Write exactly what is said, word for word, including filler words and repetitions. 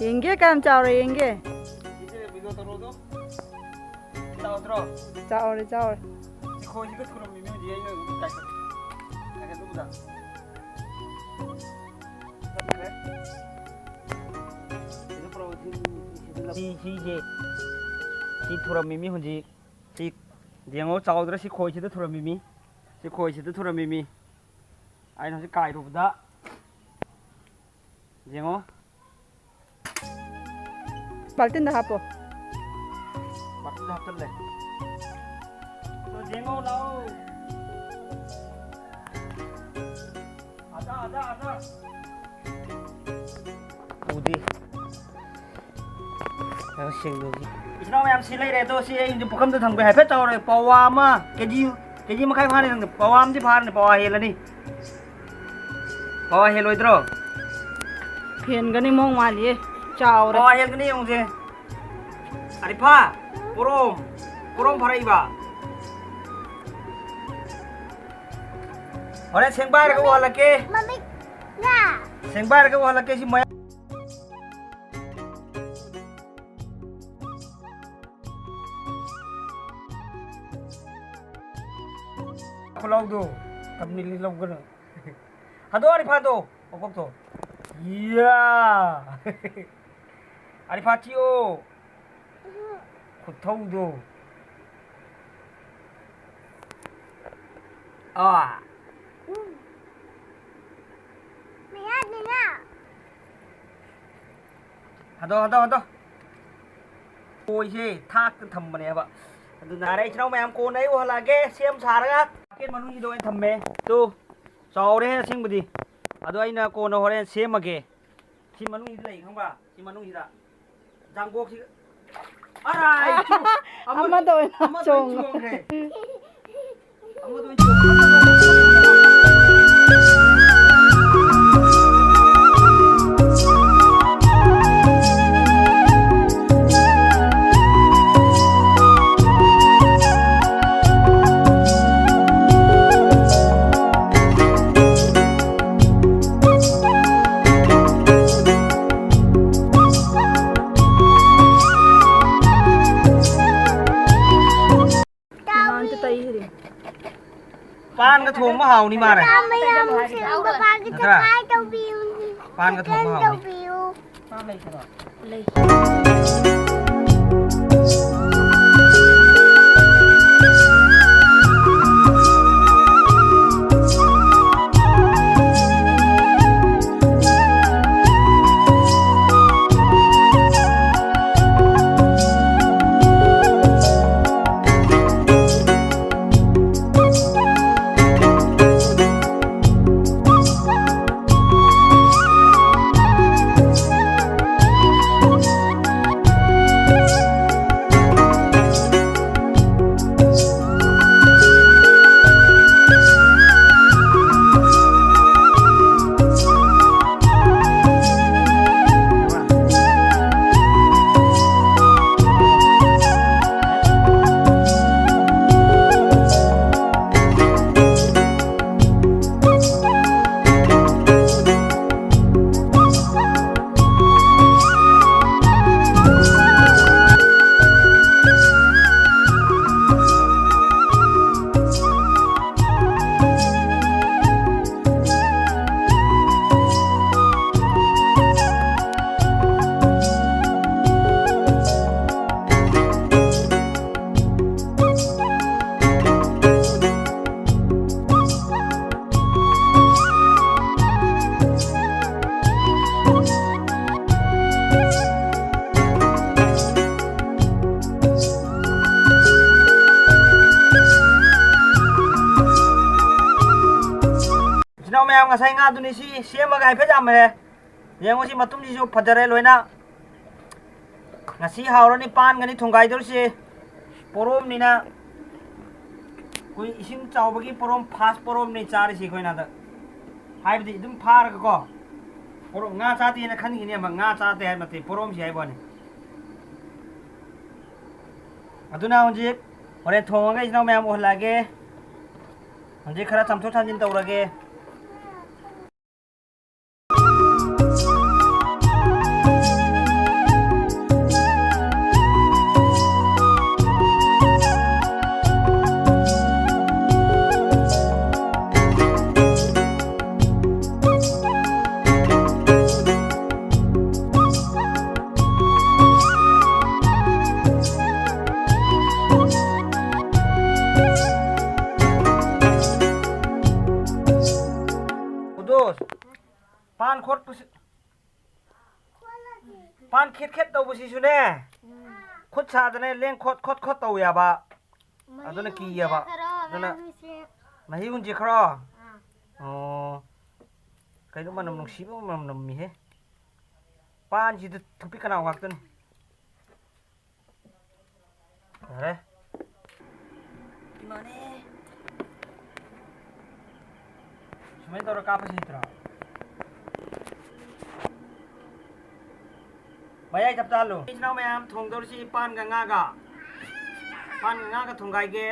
ꯌꯦꯡꯒꯦ, ꯀꯌꯥꯝ ꯆꯥꯎꯔꯦ ꯌꯦꯡꯒꯦ꯫ ꯁꯤꯁꯦ video ꯇꯧꯔꯣꯗꯣ꯫ ꯆꯥꯎꯗ꯭ꯔꯣ? ꯆꯥꯎꯔꯦ, ꯆꯥꯎꯔꯦ꯫ ꯁꯤ ꯈꯣꯏꯁꯤꯒ ꯊꯨꯔꯝꯃꯤꯅꯦ ꯍꯧꯖꯤꯛ ꯑꯩꯅ ꯀꯥꯏ-, ꯀꯥꯏ-, ꯑꯗꯨꯝꯕꯗ꯫ ꯁꯤ, ꯁꯤꯁꯦ, ꯁꯤ ꯊꯨꯔꯝꯃꯤꯃꯤ ꯍꯧꯖꯤꯛ꯫ ꯁꯤ ꯌꯦꯡꯉꯣ, ꯆꯥꯎꯗ꯭ꯔꯥ? ꯁꯤ ꯈꯣꯏꯁꯤꯗ ꯊꯨꯔꯝꯃꯤꯃꯤ꯫ ꯁꯤ ꯈꯣꯏꯁꯤꯗ ꯊꯨꯔꯝꯃꯤꯃꯤ꯫ ꯑꯩꯅ ꯍꯧꯖꯤꯛ ꯀꯥꯏꯔꯨꯕꯗ ꯌꯦꯡꯉꯣ꯫ ꯕꯥꯜꯇꯤꯟꯗ ꯍꯥꯞꯄꯣ꯫ ꯕꯥꯜꯇꯤꯟꯗ ꯍꯥꯞꯆꯜꯂꯦ꯫ ꯑꯗꯣ ꯌꯦꯡꯉꯣ ꯂꯥꯛꯑꯣ꯫ ꯑꯗ, ꯑꯗ, ꯑꯗ꯫ ꯎꯗꯦ꯫ ꯀꯩꯅꯣ ꯁꯦꯡꯗꯣꯛꯈꯤ꯫ ꯏꯆꯤꯟ ꯏꯅꯥꯎ ꯃꯌꯥꯝ ꯁꯤ ꯂꯩꯔꯦ, ꯑꯗꯣ ꯁꯤ ꯑꯩ ꯄꯨꯈꯝꯗ ꯊꯝꯒꯦ꯫ ꯍꯥꯏꯐꯦꯠ ꯆꯥꯎꯔꯦ꯫ ꯄꯋꯥ ꯑꯃ, ꯀꯦꯖꯤ, ꯀꯦꯖꯤ ꯃꯈꯥꯏ ꯐꯥꯔꯅꯤ ꯈꯪꯗꯦ꯫ ꯄꯋꯥ ꯑꯃꯗꯤ ꯐꯥꯔꯅꯤ, ꯄꯋꯥ ꯍꯦꯜꯂꯅꯤ꯫ ꯄꯋꯥ ꯍꯦꯜꯂꯣꯏꯗ꯭ꯔꯣ? ꯍꯦꯟꯒꯅꯤ, ꯃꯑꯣꯡ ꯃꯥꯜꯂꯤꯌꯦ꯫ ꯆꯥꯎꯔꯦ꯫ ꯄꯋꯥ ꯍꯦꯟꯒꯅꯤ ꯌꯦꯡꯉꯨꯁꯦ꯫ ꯑꯔꯤꯐꯥ, ꯄꯣꯔꯣꯝ, ꯄꯣꯔꯣꯝ ꯐꯥꯔꯛꯏꯕ꯫ ꯍꯣꯔꯦꯟ ꯁꯦꯡꯕꯥꯏꯔꯒ ꯎꯍꯜꯂꯛꯀꯦ꯫ ꯃꯃꯤꯠ, ꯉꯥ꯫ ꯁꯦꯡꯕꯥꯏꯔꯒ ꯎꯍꯜꯂꯛꯀꯦ ꯁꯤ ꯃꯌꯥꯝ꯫ ꯈꯨꯂꯧꯗꯣ, ꯀꯝꯃꯤꯂꯤ ꯂꯧꯒꯅꯨ꯫ ꯍꯟꯗꯣꯛ ꯑꯔꯤꯐꯥꯗꯣ, ꯃꯀꯣꯛꯇꯣ꯫ ꯏꯌꯥ! ꯑꯔꯤꯐꯥ ꯊꯤꯑꯣ꯫ ꯈꯨꯊꯧꯗꯣ꯫ ꯑꯥ꯫ ꯃꯌꯥ, ꯃꯌꯥ꯫ ꯍꯟꯗꯣ, ꯍꯟꯗꯣ, ꯍꯟꯗꯣ꯫ ꯈꯣꯏꯁꯦ ꯊꯥꯛꯇ ꯊꯝꯕꯅꯦꯕ꯫ ꯑꯗꯨꯅ ꯌꯥꯔꯦ, ꯏꯆꯤꯟ ꯏꯅꯥꯎ ꯃꯌꯥꯝ, ꯀꯣꯟꯅ ꯑꯩ ꯎꯍꯜꯂꯛꯑꯒꯦ꯫ ꯁꯦꯝ ꯁꯥꯔꯒ꯫ ꯄꯥꯀꯦꯠ ꯃꯅꯨꯡꯁꯤꯗ ꯑꯣꯏꯅ ꯊꯝꯃꯦ꯫ ꯇꯨ, ꯆꯥꯎꯔꯦ ꯑꯁꯦꯡꯕꯗꯤ꯫ ꯑꯗꯣ ꯑꯩꯅ ꯀꯣꯟꯅ ꯍꯣꯔꯦꯟ ꯁꯦꯝꯃꯒꯦ꯫ ꯁꯤ ꯃꯅꯨꯡꯁꯤꯗ ꯂꯩ, ꯈꯪꯕ꯭ꯔꯥ? ꯁꯤ ꯃꯅꯨꯡꯁꯤꯗ꯫ ꯖꯥꯡꯒꯣꯛꯁꯤ꯫ ꯑꯔꯥꯏ! ꯆꯨ-, ꯑꯃ-, ꯑꯃꯗ ꯑꯣꯏꯅ ꯑꯃꯗ ꯑꯣꯏꯅ ꯆꯣꯡꯉꯦ꯫ ꯆꯣꯡꯈ꯭ꯔꯦ꯫ ꯑꯃꯗ ꯑꯣꯏꯅ ꯆꯣꯡꯈ꯭ꯔꯦ꯫ ꯄꯥꯟꯒ ꯊꯣꯡꯕ ꯍꯥꯎꯅꯤ ꯃꯥꯔꯦ꯫ ꯃꯌꯥꯝꯁꯤꯡ ꯕꯕꯥꯒꯤ ꯅꯠꯇ꯭ꯔꯥ? Subscribe ꯇꯧꯕꯤꯌꯨ꯫ ꯄꯥꯟꯒ ꯊꯣꯡꯕ ꯍꯥꯎꯅꯤ꯫ ꯇꯧꯕꯤꯌꯨ꯫ ꯏꯆꯤꯟ ꯏꯅꯥꯎ ꯃꯌꯥꯝ, ꯉꯁꯥꯏ ꯉꯥꯗꯨꯅꯤ ꯁꯤ ꯁꯦꯝꯃꯒ ꯍꯥꯏꯐꯦꯠ ꯌꯥꯝꯃꯔꯦ꯫ ꯌꯦꯡꯉꯨ, ꯁꯤ ꯃꯇꯨꯝꯁꯤꯁꯨ ꯐꯖꯔꯦ ꯂꯣꯏꯅ꯫ ꯉꯁꯤ ꯍꯥꯎꯔꯅꯤ ꯄꯥꯟꯒꯅꯤ ꯊꯣꯡꯒꯥꯏꯗꯧꯔꯤꯁꯦ꯫ ꯄꯣꯔꯣꯝꯅꯤꯅ ꯑꯩꯈꯣꯏ ꯏꯁꯤꯡ ꯆꯥꯎꯕꯒꯤ ꯄꯣꯔꯣꯝ, ꯐꯥꯁ ꯄꯣꯔꯣꯝꯅꯤ ꯆꯥꯔꯤꯁꯤ ꯑꯩꯈꯣꯏꯅ ꯍꯟꯗꯛ꯫ ꯍꯥꯏꯕꯗꯤ ꯑꯗꯨꯝ ꯐꯥꯔꯒꯀꯣ꯫ ꯄꯣꯔꯣꯝ, ꯉꯥ ꯆꯥꯗꯦꯅ ꯈꯟꯈꯤꯅꯤ ꯑꯃ, ꯉꯥ ꯆꯥꯗꯦ ꯍꯥꯏꯕ ꯅꯠꯇꯦ, ꯄꯣꯔꯣꯝꯁꯤ ꯍꯥꯏꯕ ꯋꯥꯅꯤ꯫ ꯑꯗꯨꯅ ꯍꯧꯖꯤꯛ ꯍꯣꯔꯦꯟ ꯊꯣꯡꯉꯒ ꯏꯆꯤꯟ ꯏꯅꯥꯎ ꯃꯌꯥꯝ ꯎꯍꯜꯂꯛꯑꯒꯦ꯫ ꯍꯧꯖꯤꯛ ꯈꯔ ꯆꯥꯝꯊꯣꯛ ꯆꯥꯝꯁꯤꯟ ꯇꯧꯔꯒꯦ꯫ ꯄꯥꯟ ꯈꯦꯠ ꯈꯦꯠ ꯇꯧꯕꯁꯤꯁꯨꯅꯦ, ꯎꯝ꯫ ꯈꯨꯠ ꯁꯥꯗꯅꯦ ꯂꯦꯡ ꯈꯣꯠ ꯈꯣꯠ ꯈꯣꯠ ꯇꯧ ꯌꯥꯕ꯫ ꯃꯍꯤ ꯑꯗꯨꯅ ꯀꯤꯌꯦꯕ꯫ ꯍꯨꯟꯖꯤꯟꯈ꯭ꯔꯣ, ꯑꯗꯨꯅ ꯉꯥꯏꯈꯣꯁꯦ꯫ ꯃꯍꯤ ꯍꯨꯟꯖꯤꯈ꯭ꯔꯣ? ꯑꯥ꯫ ꯑꯣ꯫ ꯀꯩꯅꯣ ꯃꯅꯝ ꯅꯨꯡꯁꯤꯕ ꯃꯅꯝ ꯅꯝꯃꯤꯍꯦ꯫ ꯄꯥꯟꯁꯤꯗ ꯊꯨꯝꯄꯤ ꯈꯅꯥꯎ ꯉꯥꯛꯇꯅꯤ꯫ ꯌꯥꯔꯦ꯫ ꯏꯃꯥꯅꯦ꯫ ꯁꯨꯃꯥꯏꯅ ꯇꯧꯔ ꯀꯥꯞꯄꯁꯤ ꯅꯠꯇ꯭ꯔꯣ? ꯃꯌꯥꯏ ꯆꯞ ꯆꯥꯍꯜꯂꯨ꯫ ꯏꯆꯤꯟ ꯏꯅꯥꯎ ꯃꯌꯥꯝ, ꯊꯣꯡꯗꯧꯔꯤꯁꯤ ꯄꯥꯟꯒ ꯉꯥꯒ꯫ ꯄꯥꯟꯒ ꯉꯥꯒ ꯊꯣꯡꯒꯥꯏꯒꯦ꯫